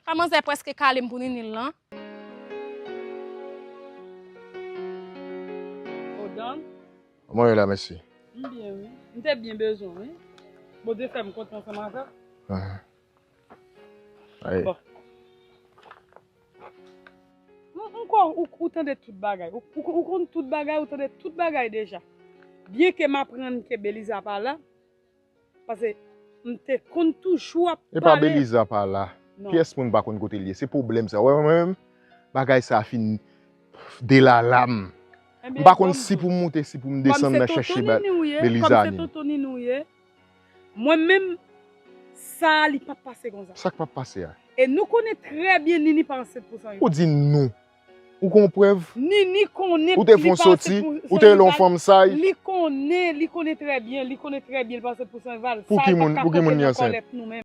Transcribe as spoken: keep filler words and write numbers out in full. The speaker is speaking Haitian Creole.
Sa manzè prèske kale m pou Nini l lan. Odan, Mwen la, mèsi. m byen wi. M te byen bezwen wi. Bondye fè m kontan ansanm avè w. Ah. Aye. Bon. M m kwè ou, ou tande tout bagay. Ou, ou, ou konn tout bagay, ou tande tout bagay deja. Byen ke m aprann ke Beliza pa la, paske m te konn toujou ap E pa pale. Beliza pa la. Non. Pyès moun pa konn kote l ye. Se pwoblèm sa. Wè mwen menm, bagay sa fin delala m. M pa konn si pou m moute, si pou m desann nan chèche Beliza Nini. Tonton Nini ou ye. Mwen menm, sa li p ap pase konsa. Sa k p ap pase a? E nou konnen trè byen Nini pa ansent pou san. Ou di nou. Ou gon prèv? Nini konnen. Ou te fon soti? Ou te lon fanm say? Li konnen, li konnen trè byen, li konnen trè byen li pa ansent pou san val. Pou ki moun, pou ki moun li ansent?